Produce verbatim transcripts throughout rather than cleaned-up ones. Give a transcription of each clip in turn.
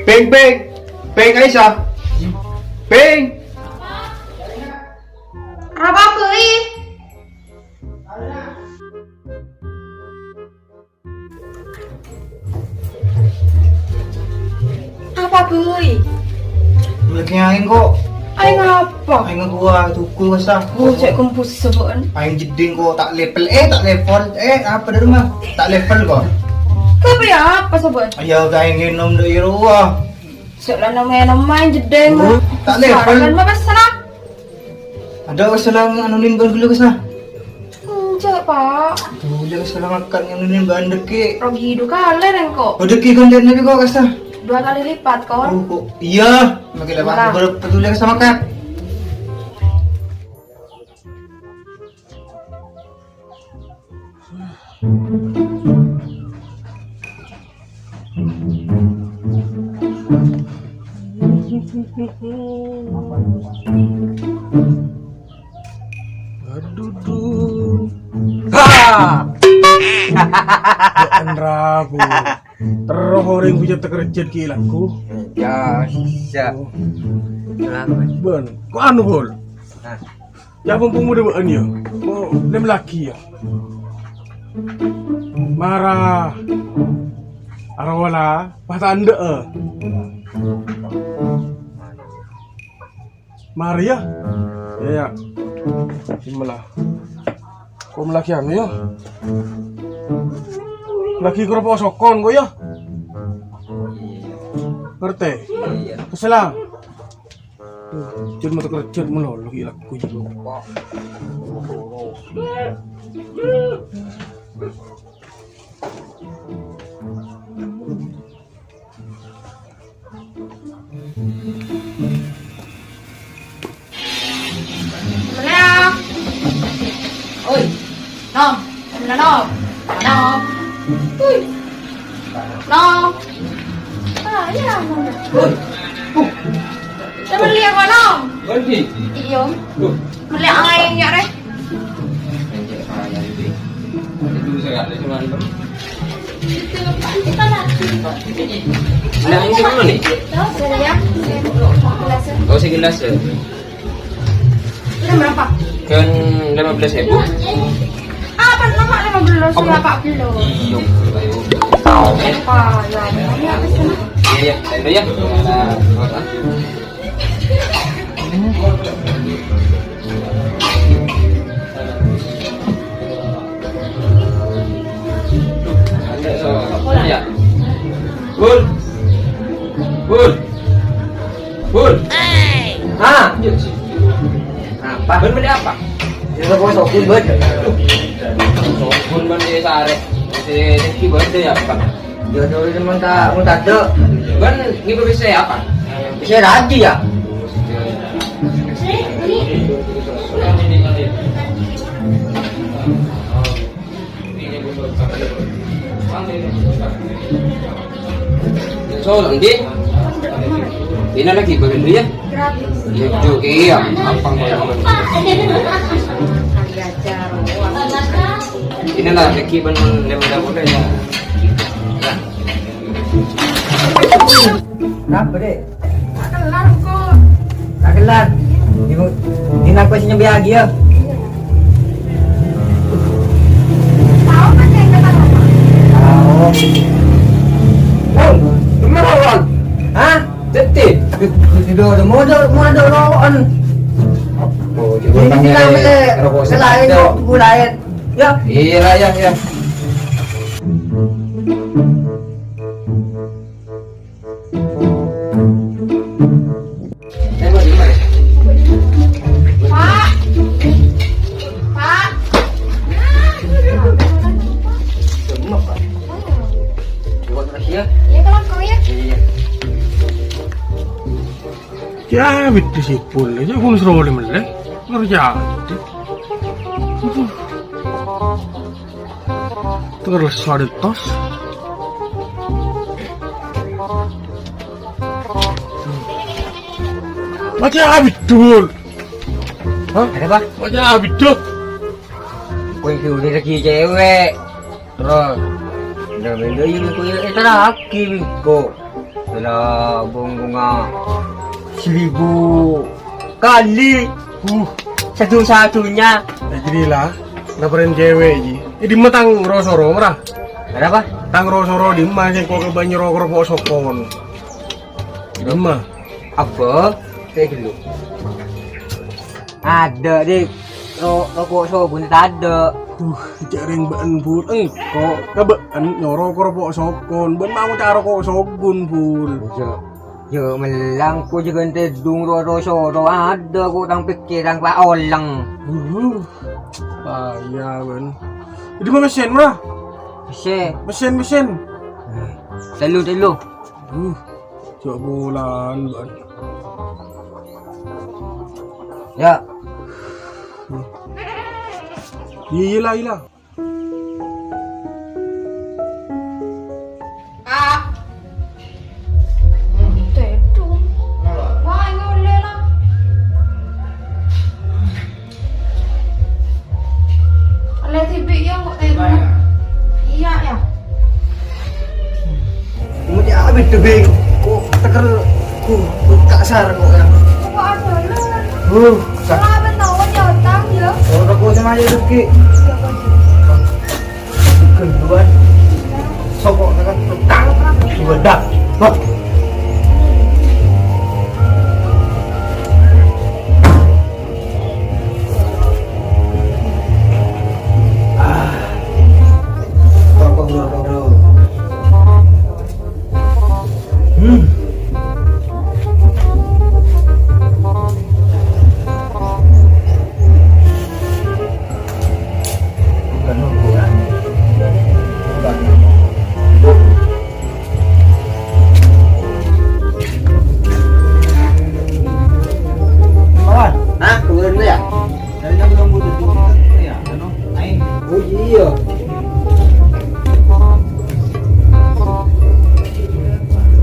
Pèng, Pèng! Pèng, Aisyah! Pèng! Arapa, Bhâi? Apa, Bhâi? Lagi aèng kok. Aèng apa? Aèng gua, tuku, Aisyah. Oh, cè' kompos sopo'en. Aèng jeddhing kok, ta' level. Eh, ta' level. Eh, apa dâ' rumah? Ta' level kok. Kopi apa sopo'en? Ayo, aèng ngènom dâ' iyâ rowa. Sè la nèmè-nèmè jeddhing. Oh, ta' level. Saran ma' pèssèna? Adâ' pèssèna anu nin bân ghellâ' pèssèna? Enjâ', Pa'. Aduh, jâ' pèssèna makan anu nin bân dâgghi'. Rogi du kalè rèng ko. Oh, dâgghi' ghântèna bi' ko pèssèna. Dua kali lipat, Kon. Oh, kok. Iyâ, makkè lèbât. Lah. Bârâmpa dâ' pèssèna makan? Aduh, duh. Ha! Bâ'en rabu. Terro orèng bhâjâng takerjhât ghi' lagghu. Ya, ya. Oh. Kenapa? Bân, kok anu, Bol? Hah? Ya, mumpung bâdâ bâ'en, ya. Oh, lem lagi, ya. Mara. Arawala, pas ta' endâ', eh. Mara, ya. Ya, ya. Bismillah. Kom lagi anu, ya. Lagi kerupuk sokon, kok, ya. Ngerti? Kesel, ah. Jhân mata kerja malolo ghi' lagghu jhâ'. Oi. Nom, nom, nom. Nom. Ui. Nom. Ah, ya, nom. Oi. Uh. Sa mellè apa, Nom? Oi, Di. Iya. Uh. Mellè aèng, ya, Rè. Aèng, ya, Di. Itu saya ada cuma. Itu, Pak, kita lagi, Pak. Nah, ini gimana nih? Tahu, saya, ya. Gelas, ya. Oh, segelas, ya. Udah berapa? Kan lima belas ribu. Apa nama lima belas? Apa? Apa belum? Iya, ayo. Apa ya? Ini apa sih? Iya, iya. Ayo, ya. Nah, buat, ah. Ya. Bul. Bul. Bul. Ah. Apa? Bun beli apa? Ya, apa sokun, Bun? Sokun, Bun, di sare. Di, di, di, Bun, di apa? Jodoh itu minta, minta do. Bun, ini bisa apa? Bisa lagi ya? Sol, endi? Ini lagi bagian dia? Iya, oke, iya. Apa yang bagian? Ini lah, lagi ban lewat dapur ya. Kenapa, Dek? Tak kelar, kok. Tak kelar? Di, di napa sih nyambi lagi ya? Tahu kan saya kata apa? Tahu. Oh, bener, Wan? Hah? Tete? Tidak ada modal, modal lawan. Oh, coba ini tanya kita rokok selain satu. Kok, lain. Ya. Iya, ya, ya. Pak. Pak. Iya, kalau kau ya. Iya. Ya, bidda sipul aja, aku nulis role mele. Ngerja. Terus ada tos. Mati abis dul. Hah? Ada apa? Mati abis dul. Kau yang udah lagi cewek. Terus. Udah benda ini kau yang eh terakhir kok. Lah, bungkunga seribu kali. Uh, satu-satunya. Jadi lah, laporan cewek ji. Eh, di matang rosoro, mrah. Kenapa? Tang rosoro di ma sing kok kebanyakan rokok sokon. Di ma? Apa? Kayak gitu. Ada, Dik. Ro-, rokok sogun tadâ'. Uh, jhâ' rèng bâ'en, Bul. Engko' ka bâ'en nyoro rokok sokon. Bâ'en mau cara rokok sogun, Bul. Jhâ', jhâ' mellang ko' jhâ' ghântè dung ro-, ro-, soro. Ada ko' tang pikkèran pa oleng. Uh, paya, bâ'en. Di ma mesin, mrah? Mesin. Mesin, mesin. Tello, tello. Uh, jhâ' bulan, bâ'en. Ya. Iyâ, iyâ la, iyâ la. Kak. Tèdung. Wah, ngolè la. Lè dhibi' ya, kok tèdung. Iyâ, ya. Mesti abis tuh, Bing. Kok teker, uh, kok kasar kok ya. Kok ada lho. Uh, ka- Selamat tahun ya, Otang, ya. Oh, aku sama aja, Rizky. Iya, Bang. Kedua, sokok tekan, tekang, dua dak. Wah. Ah. Rokok dulu, rokok dulu. Hmm. Bukan ukuran. Bukan. Kawan. Hah? Keluarin dulu ya? Dari tadi kamu tutup ya, anu, aing. Oh iya.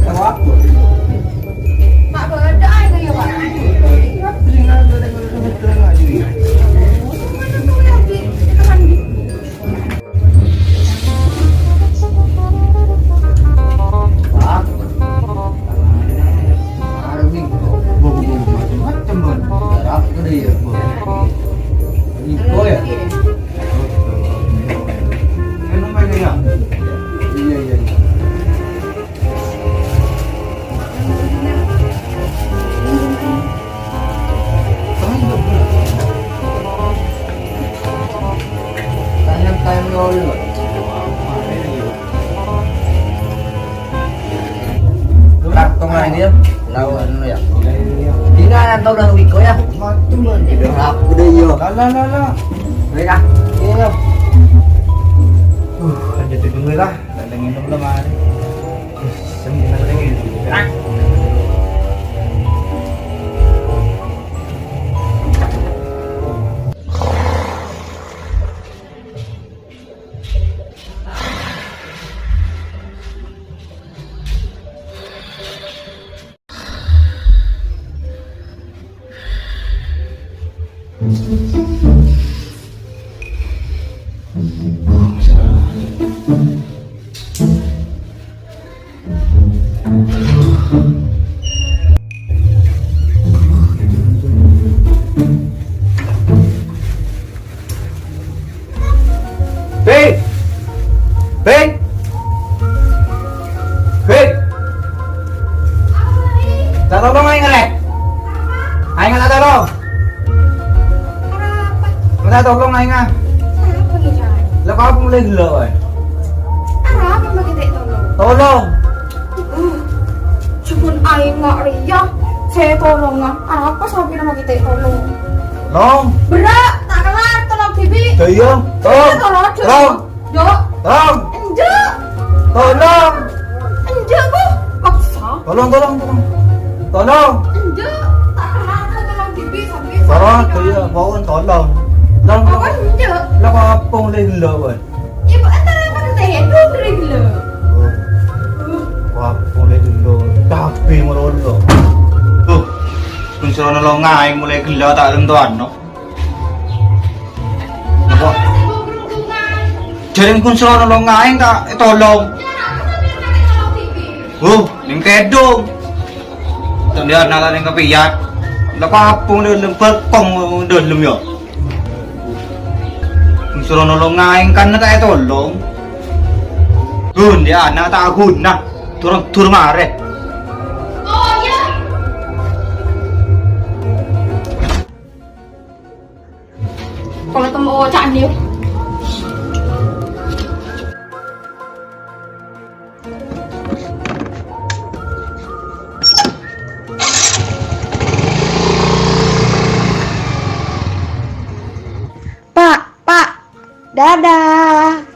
Tahu apa? Pak, ada aing ya, Pak? Tinggal ada yang udah lagi. Mana tuh ya, Di? Teman di. Ora, kemana ini ya? Lawan ya. Ini kan tau lah Wiko ya. Itu aku deh yo. Lah, lah, lah, lah. Baik ah. Iya. Uh, lanjut dulu lah. Ada minum lah, Mas. Sendiri lagi. Ping! Ping! Ping! Minta tolong aing arè. Aing minta tolong. Minta tolong aing ah. Lah, kok mulai gila, wae? Tolong. Uh, jhubun aing nga' rèya, sè tolonga. Arapa sampèyan ma' kètè tolong? Long. Berrâ', ta' kellar, tolong dhibi'. Dâ' iyâ. Tolong. Tolong, tolong. Tolong. Jhâ'. Tolong. Enjâ'. Enjâ', Bu. Paksa. Tolong, tolong, tolong. Tolong. Enjâ'. Ta' kellar, tolong dhibi', sampèyan. Tolong, dâ' iyâ, pon tolong. Tolong. Apa enjâ'? Lah, apa mulai gila, wae? Ibu entar apa tuh teh? Dudri gelo. Wah, mulai gelo. Tapi merolo. Tuh, kun soro nolong aing mulai gelo ta' tentoan, no. Apa? Jhâreng kun soro nolong aing ta' tolong. Huh? Neng kèdhung. Tang dâ' ana' la neng kapèyan. La kapong dâlem, bâlkong dâlem, yâ. Soro nolong ngaèng kan ta' ètolong. Ghun, dâ' ana' ta' ghuna. Turun, turun marè. Kalau temu cak Andi. Pak, Pak, dadah.